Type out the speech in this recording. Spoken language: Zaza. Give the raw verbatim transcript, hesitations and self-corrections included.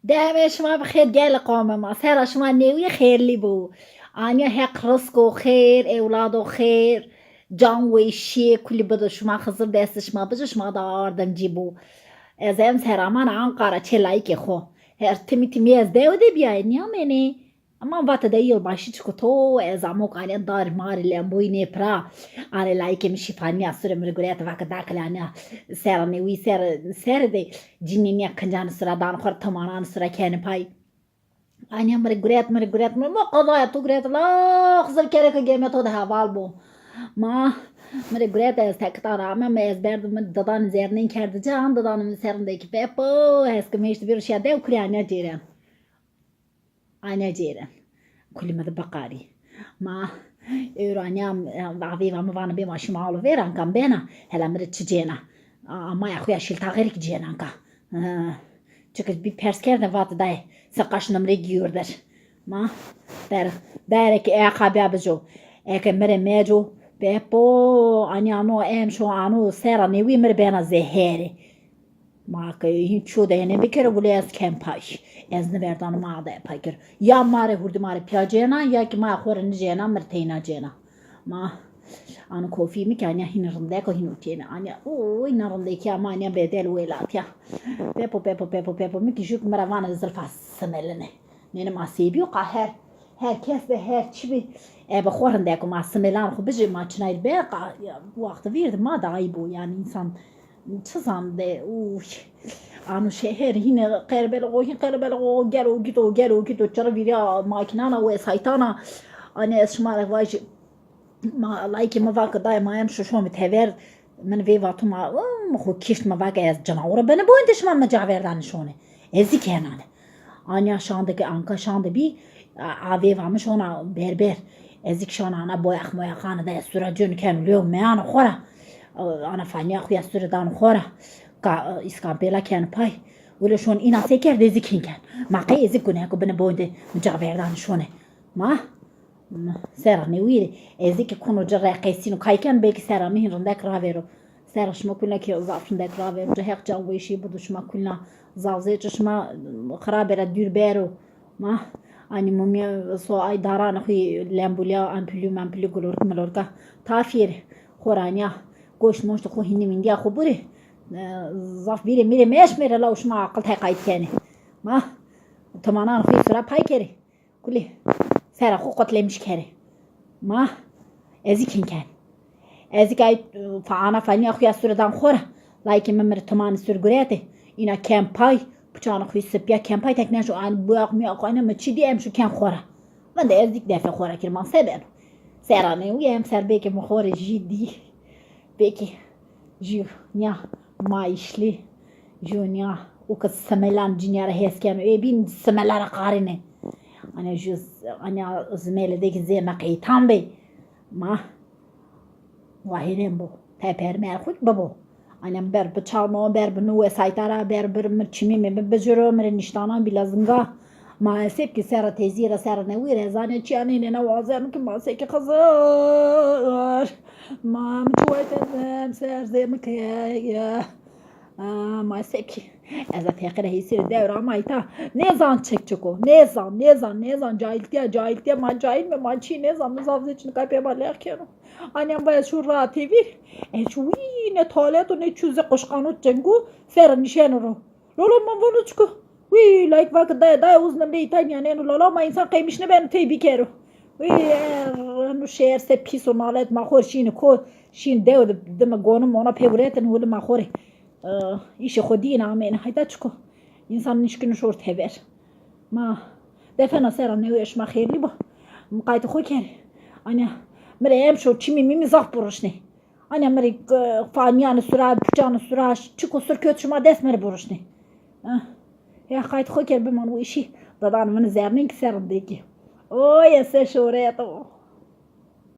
Demê şima bi xêr gelê qomê ma. Sera şima newî xêrlî bo. Anya Heq rizqo xêr, ewlado xêr, can weşî kulî bido şima. Xizir destê şima bijo, şima da ardimcî bo. Ez em sera ma na Anqara çê layikê xo. Her timî timî ez dewe de bîyayê, nîyamênê. Ama vate de yılbaşı çikoto, ez amo kanê dar marî lemboyî nê pira. Anê layikê mi şîfanîya sure mi rê gurete, vake dakile anya sera newî ser, ser de cinî nîya kincanê sura dan xo ra, tomananê sura kenê pay. Anya mi rê guret, mi rê guret, mi rê, va qedaya to guret, la Xizir kereke gemê to de heval bo. Ma mi rê guret, ez tekitan ra ame, mi ez berdim, mi didanê zernên kerdi ci, an didanê mi serindekî pepo, hes ke meşti bîro şiya dew, kulî anya cêren. Anya cêren. Kulî mi de biqarî. Ma ewro anya, avê va mi vana bê ma şima alo vêr, anka mi bena, hela mi rê çi cêna. A, maya xo ya şîltaxêrî kî cêna anka. Ha. Çike bî pers kerde, vate dayê, se qaş nimrê gîyor der. Ma ber, berê ke eqa bîya bijo. Eke mi rê meco, bepo, anya no em şo ano sera newî mi rê bena zeherê. Ma ke hîn ço de hêne bikero, wile ez ken pay. Ez niverdano ma de pay kero. Ya ma rê hurdî ma rê pîya cêna, ya kî ma xo rê nicêna, mi rê teyna cêna. Ma ano kofî mi kî anya hîn rindek o, hîn utêne. Anya, oy, na rindekîya ma anya bedel welatîya. Pepo, pepo, pepo, pepo. Mi kî jû kî mi ra vana zilfa simeline. Nêne ma sêbîyo qa her, her kes de her çi bî. Ebe xo rindek o, ma simelan xo bijê, ma çinay de be qa, ya, wextî vîr de ma da ayîb o, yanî însan çi zan de, uy. Ano şeher hîne qerbelix o, hîn qerbelix o, gelo gîto, gelo gîto, çira vîrya makînana, wesaytana. Anê ez şima rê vajî, ma, layikê mi va ke dayê ma em şo şome tever, min vê vato ma, mi xo kişt, mi va ke ez cinawire bine boyinde şima mi caverdanê şone. Ez zî kenane. Anya şande ke anka şande bî, a, avê va mi şona berber. Ez zî kî şona ana boyax moyaxane de, ez sura cûn keno lêw meyanê xo ra. Ana fanîya xo ya sure dano xo ra. Ka, îskampêla keno pay. Wile şon îna se kerd, ez zî kîn ken. Ma qey ez zî guneko bine boyinde mi caverdanê şone. Ma Sera newî rê ez zî kî kuno ci reqesîno, kay ken belkî sera mi hîn rindek ravêro. Sera şima kulna kî zaf rindek ravêro. Ci Heq can weşî bido şima kulna. Zaf zê ci şima xirabê ra dûr bero. Ma anî mumya so ay daranê xo yî lembulya, ampulî mampulî, gulork milorka tafîyê rê xo ra nîya goşt moştê xo hîndî mîndîya xo burê. E, zaf vîrê mîrê meşmêrê, law şima aqil teqayît kenê. Ma timanan xo yî sura pay kerê. Kulî sera xo qutlemiş kerê. Ma ez zî kîn ken. Ez zî kay fa-, ana fanîya xo ya sure dan xo ra. Layikê mi mi rê timanê sur gurete. Îna ken pay. Puçanê xo yî sipîya ken pay, tek neşo an buyax muyax xo ene mi çî dî em şo ken xo ra. Vinde ez zî kî defê xo ra kir, ma se beno. Sera newî em ser belkî mi xo rê jî dî. Belkî jû nîya mayîşlî, jû nîya o ke simelan cinîya ra hes keno, ê bîn simela ra qarîne. Anya jû, anya zimêle de kî zê mi qeytan bê. Ma wahêrên bo. Teper merxûk bibo. Anya ber bi çano, ber bi nû wesayta ra, ber bir mi çimî mi bi bijiro, mi rê niştanan bî la zinga. Ma ez hep kî serra tezî ra, serra newî ra ez anê çîya nênêna, wazeno kî ma sekî Xizir. Ma mi çi wayte zem ser zê mi keye. A, ma sekî. Ez a feqîre hêsî rê dewra ama îta. Nêzan çik çik o. Nêzan, nêzan, nêzan. Cahiltîya, cahiltîya. Ma cahil me, ma çî nêzan. Mi zaf zê çinika pê ma lex keno. Anyan va ez şû ra tevîr. Ez çû wî ne tualeto ne çû zê quşqanot cengo. Serra nişeno ro. Lolo ma vano çiko. Wî layik va ke dayê, dayê, uz nimrê îtay mîyanêno. Lolo ma însan qeymiş nêbeno tey bikero. Wî, er, eno şeher se pîs o, nalet, ma xo rê şîne ko, şîn dew de, dime gonu mona pê guretin, wili ma xo rê, e, îşê xo dîyine amêne. Hayda çiko. Însan nişkîno şor tever. Ma defena sera newî şima xêrlî bo. Muqaytê xo kerê. Anya mi rê emşo çimî mimî zaf buruşnê. Anya mi rê, e, fanîyanê sura, puçanê sura, çik û sur kewt şima dest mi rê buruşnê. Ah, ya qayt xo ker biman weşî. Dadan min zernên ki serindekî. Oy, ez se şoret o.